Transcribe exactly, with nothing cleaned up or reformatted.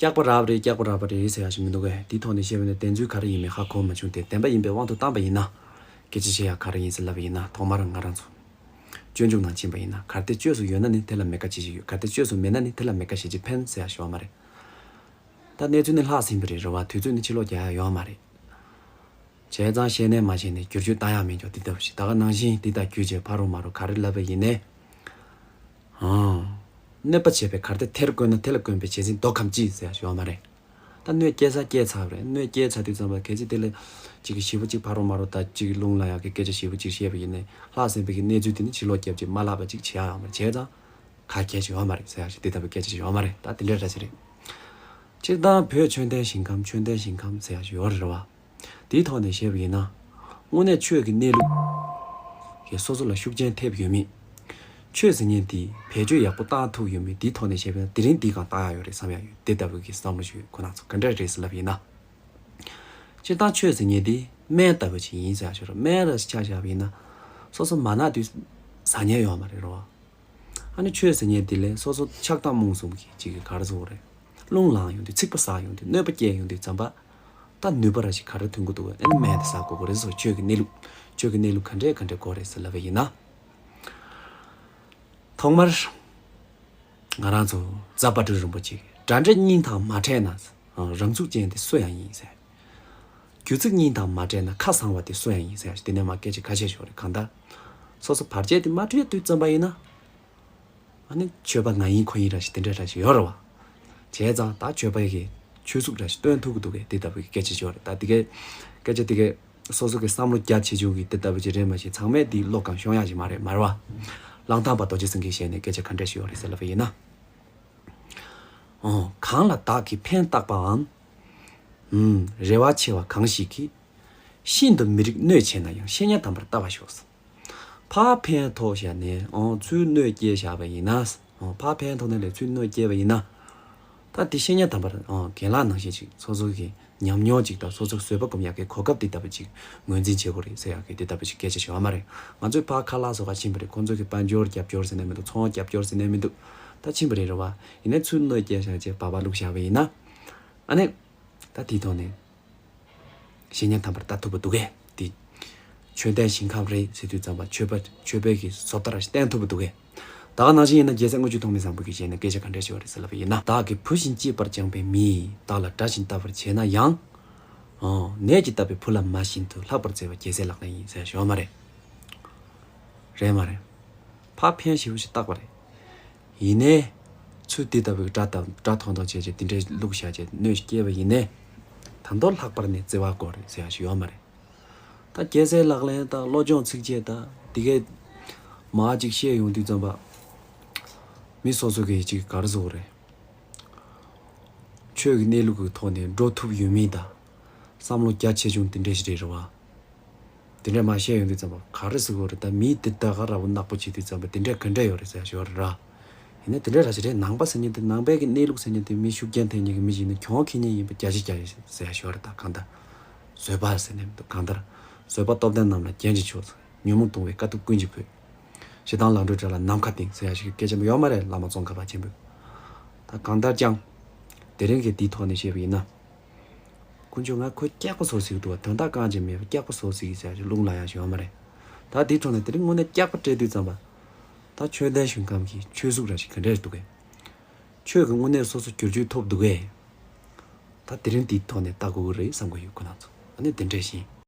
སྐྱག་པ་རག་པ་རེད། སྐྱག་པ་རག་པ་རེད་ཟེར་ཡག་ཞིག་མི་འདུག་གས། དེའི་ཐོག་ནས་བཤད་པ་ཡིན་ན་བདེན་རྫུན་ག་རེ་ཡིན་མིན་ཧ་གོ་མ་བྱུང་སྟེ། བདེན་པ་ཡིན་པའི་དབང་དུ་བཏང་པ་ཡིན་ན། སྐད་ཆ་བཤད་ཡག་ག་རེ་ཡིན་ཟེར་ལབ་པ་ཡིན་ན། ཐོག་མར་ང་རང་ཚོ་སྤྱོད་འཇུག་ནང་ཕྱིན་པ་ཡིན་ན། གལ་ཏེ་བཅོས་སུ་ཡོད་ན་ནི་དེ་ལ་མེད་དཀའ་ཅི་ཞིག་ཡོད། གལ་ཏེ་བཅོས་སུ་མེད་ན་ནི་དེ་ལ་མེད་དཀའ་ཞེ་ཅིག་ཕན་ཟེར་ཡག་ཞིག་ཡོད་མ་རེད། ད་གནས་ཚུལ་ནི་ལྷག་ཟིན་པ་རེད། རེད་བ། དུས་ཚོད་ནི་ཕྱིར་ལོག་རྒྱག་ཡག་ཡོད་མ་རེད། བྱས་ཙང་བཤད་ནས་མ་བཤད་ནས་བསྒྱུར་བཅོས་བཏང་ཡག་མེད་ཀྱང་དེ་ལྟ་བུ་ཞིག། ད་ག་ནང་བཞིན་འདི་དང་རྒྱུ་བྱས་ཕ་རོལ་མ་རོལ་ག་རེ་ལབ་པ་ཡིན་ནའི། ཨང་། གནོད་པ་བྱས་པའི་གར་དེ་དེར་བཀོད་ན་དེ་ལ་བཀོད་པའི་བྱས་ཟིན་མདོ་ཁམས་སྤྱི་ཟེར་ཡག་ཞིག་ཡོད་མ་རེད། ད་གནོད་སྐྱེལ་ས་སྐྱེལ་ཚར་བ་རེད། གནོད་སྐྱེལ་ཚར་དུས་ཙམ་པ་གལ་སྲིད་དེ་ལ་ཅིག་གི་ཞེ་པོ་ཅིག་ཕ་རོལ་མ་རོལ་ད་ཅིག་རླུང་ལ་ཡག་གི་སྐད་ཆ་ཞེ་པོ་ཅིག་བཤད་པ་ཡིན་ནའི། ལྷག་ཟིན་པའི་གི་གནས་ཚུལ་དེ་ནི་ཕྱིར་ལོག་རྒྱབ་ཅིག་མ་ལྷག་པ་ཅིག་བྱེད་ཡག་ཡོད་མ་རེད། བྱས་ཙང་ག་གལ་ཞིག་ཡོད་མ་རེད་ཟེར་ཡག་ཞིག་དེ་ལྟ་བུའི་སྐད་ཆ་ཞིག་ཡོད་མ་རེད། ད་དེ་འདྲའི་འདྲ་ཞིག་རེད། སྤྱིར་བཏང་བོད་ཆོས་ལྡན་ཞིང་ཁམས། ཆོས་ལྡན་ཞིང་ཁམས་ཟེར་ཡག་ཞིག་ཡོད་རེད་བ། དེའི་ཐོག་ནས་བཤད་པ་ཡིན་ན། དངོས་གནས་ཆོས་ཀྱི་གནས་ལུགས་ཀྱིས་སོ་སོ་ལ་ཤུགས་རྐྱེན་ཐེབས་ཡོད་མེད། ཆོས་ཟེར་མཁན་དེ་བེད་སྤྱོད་ཡག་པོ་བཏང་ཐུབ་ཡོད་མེད། དེའི་ཐོག་ནས་བཤད་པ་ཡིན་ན། དེ་རིང་འདི་གང་བཏང་ཡག་ཡོད་རེད་བསམ་ཡག་ཡོད། དེ་ལྟ་བུ་གི་བསམ་བློ་ཞིག་ཡོད། ཁོ་རང་ཚོ་ག་འདྲ་རེད་ཟེར་ལབ་ཡིན་ན། སྤྱིར་བཏང་ཆོས་ཟེར་མཁན་དེ་སྨན་ལྟ་བུ་ཅིག་ཡིན་ཟེར་ཡག་ཞིག་རེད། སྨན་རེད་ཆ་བཞག་པ་ཡིན་ན། སོ་སོ་མ་ན་དུས་ཟ་མཁན་ཡོད་མ་རེད་རོ། ཨ་ནི་ཆོས་ཟེར་མཁན་དེ་ལས་སོ་སོ་ཆགས་སྡང་རྨོངས་གསུམ་གྱི་ཅིག་གི་ག་རེ་ཟེར་དགོས་རེད། རླུང་ལངས་ཡོང་དུས། ཚིག་པ་ཟ་ཡོང་དུས། གནོད་པ་སྐྱེལ་ཡོང་དུས་ཙམ་པ། ད་ནུས་པ་ར་ཞིག་ག་རེ་ཐོན་གྱི་འདུག། ཨ་ནི་སྨན་དེ་ཟ་དགོས་ཀྱི་རེད་ཟེར། ཆོས་ཀྱི་གནས་ལུགས། ཆོས་ཀྱི་གནས་ལུགས་ག་འདྲས་ག་འདྲས་དགོས་རེད་ཟེར་ལབ་པ་ཡིན་ན། ཐོག་མར་ང་རང་ཚོ་རྫ་དཔལ་སྤྲུལ་རིན་པོ་ཆེ། དགྲ་འདྲེ་གཉིས་དང་མ་འཕྲད་ན། རང་ཚུགས་ཅན་དེ་སུ་ཡང་ཡིན་ཟེར། རྒྱུ་ཚིག་གཉིས་དང་མ་འཕྲད་ན་ཁ་གསང་བ་དེ་སུ་ཡང་ཡིན་ཟེར། དེ་ནས་མ་སྐད་ཆ་ཁ་ཤས་ཤོར་རེད། གང་ལྟར་སོ་སོ་བར་ཆད་དེ་མ་འཕྲད་དུས་ཙམ་པ་ཡིན་ན། ཨ་ནི་ཆོས་པ་ང་ཡིན་ཁོ་ཡིན་ར་ཞིག་དེ་འདྲ་ར་ཞིག་ཡོད་རེད་བ། བྱས་ཙང་ད་ཆོས་པ་ཡི་གི་ཆོས་གཟུགས་ར་ཞིག་སྟོན་ཐུབ་ཀྱི་འདུག་གས། དེ་ལྟ་བུའི་སྐད་ཆ་ཤོར་རེད། ད་དེ་གའི་སྐད་ཆ་དེ་གའི་སོ་སོ་གི་བསམ་བློ་རྒྱ་ཆེ་ཆུང་གི་དེ་ལྟ་བུ་ཅིག་རེད་མ་གཞི། ཚང་མས་དེ་བློ་གང་ཤོང་ཡག་ཞིག་མ་རེད། མ་རེད་བ། གླང་ཐང་པ་རྡོ་རྗེ་སེང་གེའི་ཞལ་ནས་སྐད་ཆ་ག་འདྲ་ཞིག་ཡོད་རེད་ཟེར་ལབ་པ་ཡིན་ན། ཨོ། གང་ལ་བདག་གིས་ཕན་བཏགས་པའམ། ཨུམ། རེ་བ་ཆེ་བ་གང་ཞིག་གིས། ཤིན་ཏུ་མི་རིགས་གནོད་བྱེད་ན་ཡང་། བཤེས་གཉེན་དམ་པར་ལྟ་བར་ཤོག། ཕར་ཕན་ཐོགས་བཞག་ནས། ཨོ། ཚུར་གནོད་སྐྱེལ་བཞག་པ་ཡིན་ན། ཨོ། ཕར་ཕན་ཐོགས་ནས་ལས་ཚུར་གནོད་སྐྱེལ་བ་ཡིན་ན། ད་དེ་བཤེས་གཉེན་དམ་པར། ཨོ། རྒན་ལགས་ནང་བཞིན་ཅིག་སོ་སོ་གི་ཉམས་མྱོང་ཅིག་དང་སོ་སོ་བཟོད་པ་སྒོམ་ཡག་གི་གོ་སྐབས་དེ་ལྟ་བུ་ཅིག་ངོས་འཛིན་བྱེད་དགོས་རེད་ཟེར་ཡག་གི་དེ་ལྟ་བུ་ཅིག་སྐད་ཆ་ཞིག་ཡོད་མ་རེད། ང་ཚོས་ཕར་ཁ་ལག་བཟོ་ག་ཕྱིན་པ་རེད། ཁོང་ཚོ་གི་དཔལ་འབྱོར་རྒྱབ་སྐྱོར་ཟེར་ནས་མི་འདུག། ཚོང་རྒྱབ་སྐྱོར་ཟེར་ནས་མི་འདུག། ད་ཕྱིན་པ་རེད། རེད་བ། ཡིན་ནའི་ཚུར་གནོད་སྐྱེལ་བཞག་བྱས་སྦག་སྦག་བླུགས་བཞག་པ་ཡིན་ན། ཨ་ནི། ད་དེའི་ཐོག་ནས་བཤེས་གཉེན་དམ་པར་ལྟ་ཐུབ་པ་འདུག་གས། དེ་ཆོས་ལྡན་ཞིང་ཁམས་རེད་ཟེར་དུས་ཙམ་པ། ཆོས་པ་ཆོས་པའི་གི་བཟོ་ལྟ་ར་ཞིག་བསྟན་ཐུབ་པ་འདུག་གས། ད་ག་ནང་བཞིན་ཡིན་ན། རྒྱལ་སྲས་དངུལ་ཆུ་ཐོགས་མེད་བཟང་པོ་གི་ཞལ་ནས་སྐད་ཆ་ག་འདྲ་ཞིག་ཡོད་རེད་ཟེར་ལབ་པ་ཡིན་ན། བདག་གི་བུ་བཞིན་གཅེས་པར་བསྐྱངས་པའི་མིས། བདག་ལ་དགྲ་བཞིན་ལྟ་བར་བྱེད་ན་ཡང་། ཨོ། ནད་ཀྱིས་བཏབ་པའི་བུ་ལ་མ་བཞིན་དུ་ལྷག་པར་བརྩེ་བ་རྒྱལ་སྲས་ལག་ལེན་ཡིན་ཟེར་ཞུ་བ་མ་རེད། རེད་མ་རེད། ཕར་ཕན་ཞེ་པོ་ཞིག་བཏགས་པ་རེད། ཡིན་ནའི། ཚུར་དེ་ལྟ་བུའི་དགྲ་དང་དགྲ་མཐོང་མཐོང་བྱས་བྱས་དེ་འདྲའི་བླུགས་བཞག་བྱས་གནོད་སྐྱེལ་བ་ཡིན་ནའི། ད་མདོ་ལྷག་པར་ནས་བརྩེ་བ་དགོས་རེད་ཟེར་ཡག་ཞིག་ཡོད་མ་རེད། ད་རྒྱལ་སྲས་ལག་ལེན་དང་བློ་སྦྱོང་ཚིགས་བཅད་དང་དེ་གའི་མར་ཅིག་བཤད་ཡོང་དུས་ཙམ་པ། མི་སོ་སོ་གིས་ཅིག་ག་རེ་བཟོ་དགོས་རེད། ཆོས་ཀྱི་གནས་ལུགས་ཀྱི་ཐོག་ནས་འགྲོ་ཐུབ་ཡོད་མེད་དང་། བསམ་བློ་རྒྱ་ཆེ་ཆུང་དེ་འདྲ་ཞིག་རེད། རེད་བ། དེ་འདྲ་མར་བཤད་ཡོང་དུས་ཙམ་པ་ག་རེ་ཟེར་དགོས་རེད། ད་མི་དེ་ད་ག་ར་བོ་ནག་པོ་བྱེད་དུས་ཙམ་པ་དེ་འདྲ་ག་འདྲ་ཡོད་རེད་ཟེར་ཡག་ཞིག་ཡོད་རེད་ར། ཡིན་ན་དེ་འདྲ་ར་ཞིག་རེད། ནང་པ་ཟེར་མཁན་དེ། ནང་པའི་གི་གནས་ལུགས་ཟེར་མཁན་དེ། མི་ཤུགས་རྐྱེན་ཐེབས་མཁན་གྱི་མི་ཞིག་ནི་གྱོང་ཁེ་མཁན་ཡིན་པ་རྒྱ་ཆེ་རྒྱ་ཆེ་ཟེར་ཡག་ཞིག་ཡོད་རེད། ད་གང་ལྟར་བཟོད་པ་ཟེར་ནས་མི་འདུག། གང་ལྟར་བཟོད་པ་སྟོབས་ལྡན་རྣམས་ལ་རྒྱན་གྱིས་མཆོད། ཉོན་མོངས་གདུང་བའི་དཀའ་ཐུབ་ཀུན་གྱིས་ཕུད། ཞེ་སྡང་ལང་གྲོའི་དགྲ་ལ་ནམ་མཁའ་སྟེང་ཟེར་ཡག་ཞིག་གི་སྐད་ཆ་མ་ཡོད་མ་རེད། བླ་མ་ཙོང་ཁ་པ་ཆེན་པོས། ད་གང་ལྟར་ཀྱང་། དེ་རིང་གི་འདིའི་ཐོག་ནས་བཤད་པ་ཡིན་ན། དཀོན་མཆོག་ང་ཁོ་སྐྱག་པ་བཟོ་ཟེར་གྱི་འདུག་བ། དོན་དག་གང་ཅི་མེད་པ་སྐྱག་པ་བཟོ་ཟེར་གྱི་ཟེར་ཡག་ཞིག་རླུང་ལངས་ཡག་ཞིག་ཡོད་མ་རེད། ད་འདིའི་ཐོག་ནས་དེ་རིང་དངོས་གནས་སྐྱག་པ་སྤྲད་དུས་ཙམ་པ། ད་ཆོས་ལྡན་ཞིང་ཁམས་ཀྱི་ཆོས་གཟུགས་ར་ཞིག་ག་འདྲས་འདུག་གས། ཆོས་ཀྱི་དངོས་གནས་སོ་སོ་བསྒྱུར་བཅོས་ཐོབ་འདུག་གས། ད་དེ་རིང་འདིའི་ཐོག་ནས་ལྟ་དགོས་ཀྱི་རེད་བསམ་གྱི་ཡོད། ཁོ་རང་ཚོ་ཨ་ནི་དེ་འདྲས་ཤིང་།